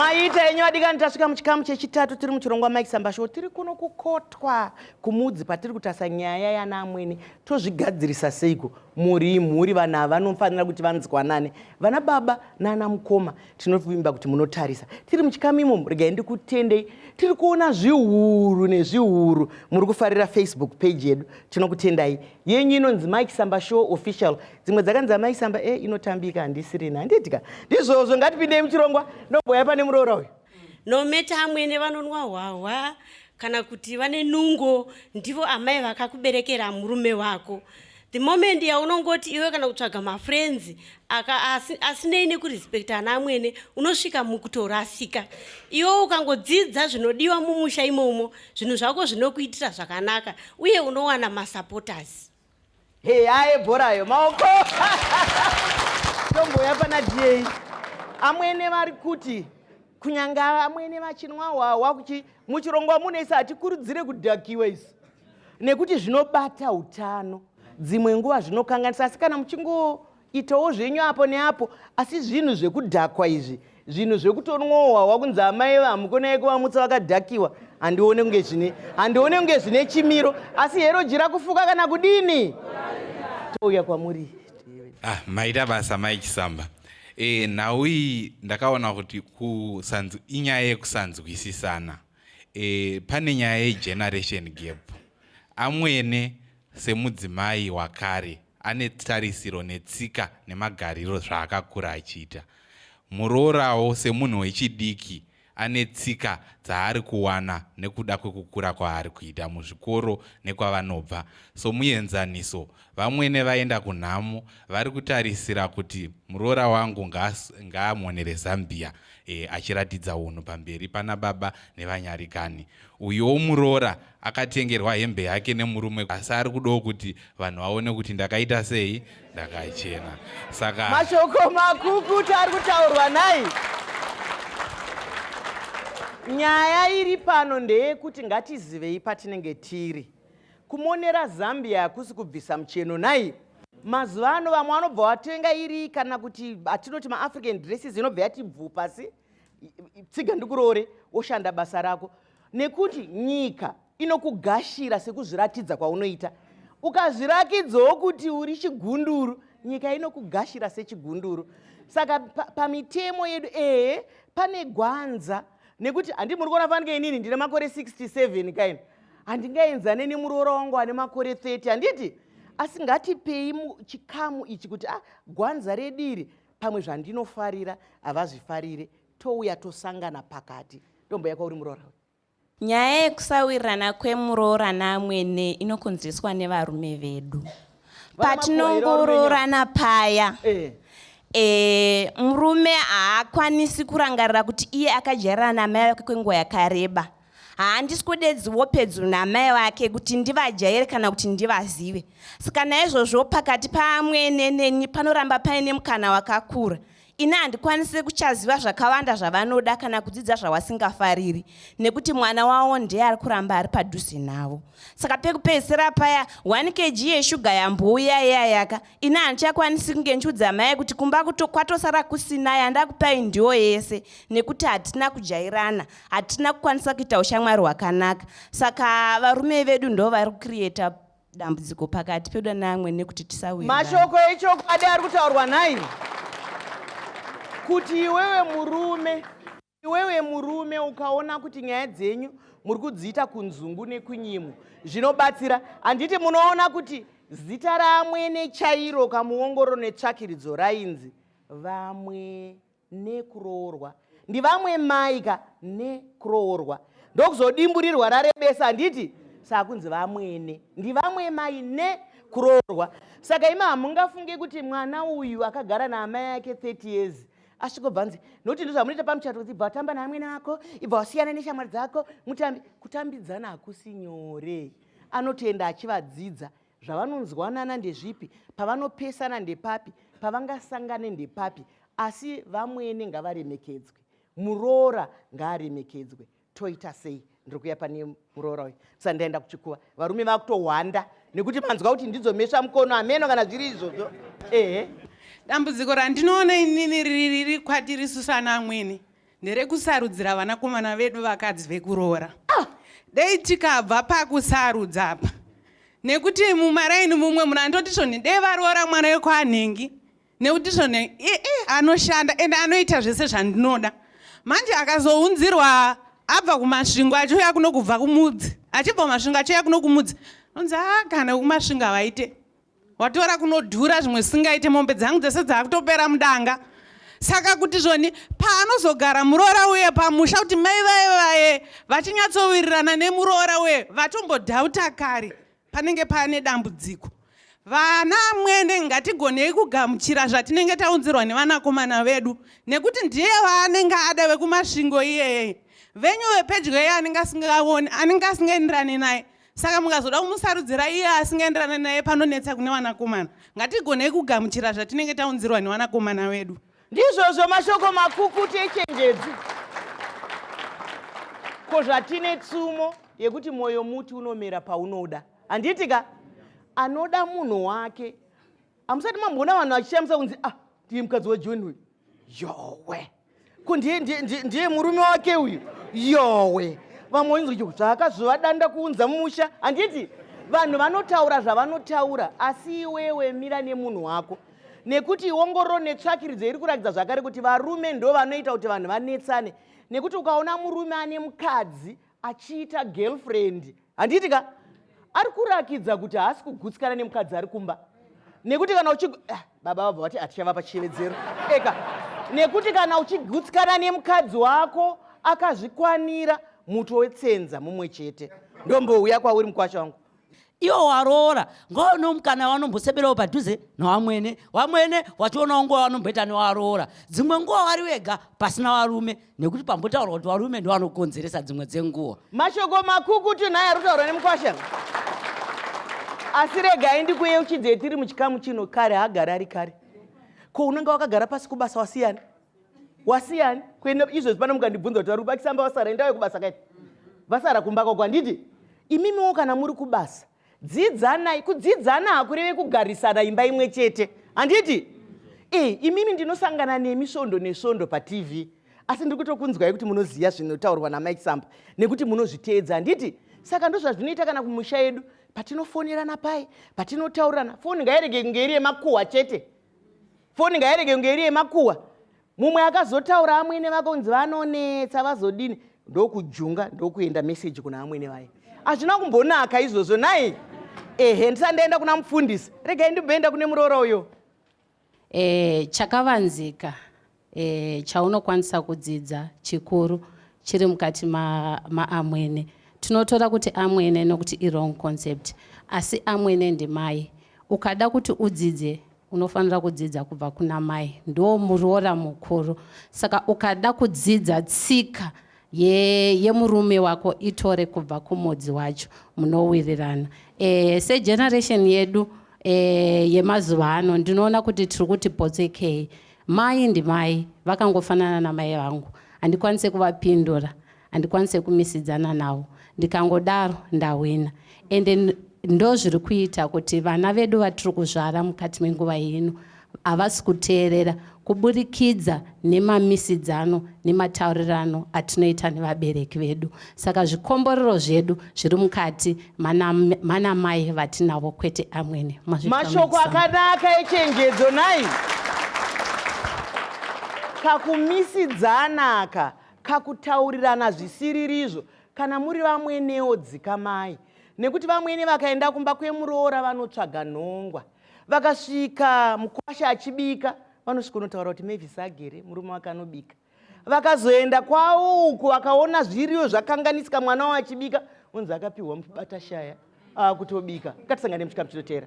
Maita enyu adikani, tasvika muchikamu chechitatu tiri muchirongwa Mike Samba Show. Tiri kuno kukotwa kumudzi patiri kutasa nyaya yana amwene. Tozvigadzirisa seiko? Mhuri imhuri, vanhu ava vanofanira kuti vanzwanane. Vana baba nana mukoma tinovimba kuti munotarisa. Tiri muchikamu imomo, regai ndikutendei. Tiri kuona zviuru nezviuru muri kufarira Facebook page yedu. Tinokutendai. Yenyu inonzi Mike Samba Show Official. Dzimwe dzakanzi amai Samba e inotambika handisirina. Handiti ka? Ndizvozvo, ngatipindei muchirongwa. Ndomboya pane muroora uyu. No matter amwene vanonwa hwahwa kana kuti vane nungo, ndivo amai vakakuberekera murume wako. The moment yaunongoti iwe kana kutsvaga mafriends asinei nekurespecta ana amwene, unosvika mukutorasika. Iwe ukangodzidza zvinodiwa mumusha imomo, zvinhu zvako zvinokuitira zvakanaka uye unowana masupporters. Heya ebhorayo maoko. Tomboya pana DA. Amwene vari kuti kunyange amwene vachinwa hwahwa kuchi muchirongwa mune isi hatikurudzire kudhakiwa isi nekuti zvinobata utano, dzimwe nguva zvinokanganisa, asi kana muchingoitawo zvenyu apo neapo, asi zvinhu zvekudhakwa izvi, zvinhu zvekutonwa hwahwa kunzi amai vamukonai kuvamutsa vakadhakiwa, handione kunge zvine, handione kunge zvine chimiro. Asi hero jira kufuka kana kudini, touya kwamuri. Maita basa Mai Chisamba. Nhau iyi ndakaona kuti inyaya yekusanzwisisana. Pane nyaya yegeneration gap. Amwene semudzimai wakare ane tarisiro netsika nemagariro zvaakakura achiita. Muroorawo semunhu wechidiki ane tsika dzaari kuwana nekuda kwekukura kwaari kuita muzvikoro nekwavanobva. Somuenzaniso, vamwene vaenda kunhamo vari kutarisira kuti muroora wangu ngaamonere Zambia achiratidza unhu pamberi pana baba nevanyarikani. Uyuwo muroora akatengerwa hembe yake nemurume, asi ari kudawo kuti vanhu vaone kuti ndakaita sei, ndakachena. Saka mashoko makukutu ari kutaurwa nhai. Nyaya iri pano ndeyekuti ngatizivei patinenge tiri. Kumonera Zambia hakusi kubvisa mucheno nhai. Mazuva ano vamwe vanobva vatenga iri kana kuti atinoti maAfrican dresses inobva yati bvu pasi, tsiga ndikuroore, woshanda basa rako. Nekuti nyika inokugashira sekuzviratidza kwaunoita. Ukazvirakidzawo kuti uri chigunduru, nyika inokugashira sechigunduru. Saka pamitemo yedu ehe pane gwanza, nekuti handi muri kuona fanike inini ndine makore 67 kaini, handingaenzane nemuroora wangu ane makore 30, handiti? Asi ngatipei chikamu ichi kuti gwanza rediri pamwe zvandinofarira havazvifarire, touya tosangana pakati. Ndomboya kwauri muroora. Nyaya yekusawirirana kwemuroora naamwene inokonzereswa nevarume vedu. Patinongoroorana paya, murume haakwanisi kurangarira kuti iye akajairana namai vake kwenguva yakareba. Handisi kudedziwo pedyo namai vake kuti ndivajaire kana kuti ndivazive. Saka naizvozvo pakati paamwene neni panoramba paine mukana wakakura. Ini handikwanisi kuchaziva zvakawanda zvavanoda kana kudzidza zvavasingafariri nekuti mwana wavo ndiye ari kuramba ari padhuze navo. Saka pekupedzisira paya 1 kg yeshuga yambouya iya yaka, ini handichakwanisi kunge ndichiudza mai kuti kumba kwatosara kusina yandakupai ndiyo yese, nekuti hatina kujairana, hatina kukwanisa kuita ushamwari hwakanaka. Saka varume vedu ndo vari kucreata dambudziko pakati pedu naamwe nekuti tisawirirana. Mashoko echokwadi ari kutaurwa nhai, kuti iwewe murume ukaona kuti nyaya dzenyu muri kudziita kunzungu nekunyimo zvinobatsira. Handiti munoona kuti zita raamwene chairo kamuongororo netsvakiridzo rainzi vamwe nekuroorwa, ndivamwe mai ka nekuroorwa, ndokuzodimburirwa rarebesa, handiti? Sakunzi vamwene ndivamwe mai nekuroorwa. Saka imi hamungafunge kuti mwana uyu akagara naamai ake 30 years asvikobva nzi, nokuti ndozvamunoita pamuchato, kuti ibva watamba naamwene vako, ibva wasiyana neshamwari dzako, mutambi. Kutambidzana hakusi nyore. Anotoenda achivadzidza zvavanonzwanana ndezvipi, pavanopesana ndepapi, pavangasangane ndepapi. Asi vamwene ngavaremekedzwe, muroora ngaaremekedzwe. Toita sei? Ndiri kuya pane muroora uyu, saka ndaenda kuchikuva. Varume vakutohwanda nekuti manzwa kuti ndidzo mesva mukono, hameno kana zviri izvozvo. Ehe, dambudziko randinoona inini riri kwatiri isu sana amwene. nderekusarudzira vanakomana vedu vakadzi vekuroora. Dei tikabva pakusarudza apa, nekuti mumaraini mumwe munhu anototi zvoni dei varoora mwana wekwanhingi, nekuti zvoni anoshanda ende anoita zvese zvandinoda. Manje akazounzirwa abva kuMasvingo achiuya kuno kubva kumudzi, achibva kuMasvingo achiuya kuno kumudzi, onzi a kana wekuMasvingo havaite, watora kunodhura zvimwe zvisingaite, mombe dzangu dzese dzakutopera mudanga. Saka kuti zvoni paanozogara muroora uye pamusha, kuti mai vaye vaye vachinyatsowirirana nemuroora uye vatombodhauta kare, panenge paane dambudziko. Vana amwene, ngatigonei kugamuchira zvatinenge taunzirwa nevanakomana vedu, nekuti ndiye vaanenge ada vekuMasvingo iyeye. Venyu vepedyo iye anenge asingaoni, anenge asingaenderani naye. Saka mukazoda kumusarudzira iye asingaenderani naye, panonetsa kune vanakomana. Ngatigonei kugamuchira zvatinenge taunzirwa nevanakomana vedu. Ndizvozvo, mashoko makukutu echenjedzo. Ko zvatine tsumo yekuti mwoyo muti unomera paunoda, handiti ka? Anoda munhu wake. Hamusati mamboona vanhu vachishamisa kunzi, ah, ndiye mukadzi waJohn uyu, yowe, ko ndiye murume wake uyu, yowe. Vamwe vanzi zvaakazovadanda kuunza mumusha, handiti? Vanhu vanotaura zvavanotaura, asi iwewe mira nemunhu wako, nekuti ongororo netsvakiridzo iri kuratidza zvakare kuti varume ndo vanoita kuti vanhu vanetsane. Nekuti ukaona murume ane mukadzi achiita girlfriend, handiti ka, ari kurakidza kuti haasi kugutsikana nemukadzi ari kumba. Nekuti kana uchi ah, baba vabva vati hatichavapa chiyevedzero eka. Nekuti kana uchigutsikana nemukadzi wako akazvikwanira, muto wetsenza mumwe chete. Ndombouya kwauri, mukwasha wangu. Iwo waroora ngaonewo mukana wanomboseberawo padhuze nawamwene, wamwene wachionawo nguva wanomboita newaroora. Dzimwe nguva wari wega pasina varume, nekuti pambotaurwa kuti varume ndo vanokonzeresa dzimwe dzenguva. Mashoko makukutu naye ari kutaurwa nemukwasha, asi regai ndikuyeuchidzei, tiri muchikamu chino. Kare hagari ari kare. Ko unenge wakagara pasi kubasa, wasiyana wasiyani kuenda izvozvi pano mukandibvunza kuti vari kubakisamba vasara, endaiwe kubasa kaiti vasara kumba kwako, handiti? Imimiwo kana muri kubasa, dzidzanai. Kudzidzana hakureve kugarisana imba imwe chete, handiti? E, imimi ndinosangana nemi svondo nesvondo paTV, asi ndiri kutokunzwai kuti munoziva zvinotaurwa naMike Samba nekuti munozviteedza, handiti? Saka ndozvazvinoita kana kumusha yedu, patinofonerana pai patinotaurirana. Foni ngairege kunge iri yemakuhwa chete, foni ngairege kunge iri yemakuhwa. Mumwe akazotaura amwene vako kunzi vanonetsa, vazodini, ndokujunga, ndokuenda meseji kuna amwene vaye. Hazvina kumbonaka izvozvo nai. Ehe, ndisati ndaenda kuna mufundisi, regai ndimboenda kune muroora uyo. Chakavanzika chaunokwanisa kudzidza chikuru chiri mukati maamwene. Tinotora kuti amwene nokuti iwrong concept, asi amwene ndimai. Ukada kuti udzidze, unofanira kudzidza kubva kuna mai, ndo muroora mukuru. Saka ukada kudzidza tsika yemurume wako, itore kubva kumudzi wacho, munowirirana. Segeneration yedu yemazuva ano, ndinoona kuti tiri kuti potsekei. Mai ndimai, vakangofanana namai vangu. Handikwanise kuvapindura, handikwanise kumisidzana navo. Ndikangodaro ndahwina. Ende ndo zviri kuita kuti vana vedu vatiri kuzvara mukati menguva ino havasi kuteerera, kuburikidza nemamisidzano nemataurirano atinoita nevabereki vedu. Saka zvikomborero zvedu zviri mukati mana mai vatinavo, kwete amwene. Mashoko akanaka echenjedzo nai. Kakumisidzanaka, kakutaurirana zvisiririzvo. Kana muri vamwenewo, dzikamai, nekuti vamwene vakaenda kumba kwemuroora vanotsvaga nhongwa. Vakasvika mukwasha achibika, vanosvika unotaura kuti Mavis agere, murume wake anobika. Vakazoenda kwavo uku, vakaona zviriyo zvakanganisika, mwana wavo achibika, unzi akapiwa mubatashaya akutobika. Ngatisangane muchikamu chinoteera.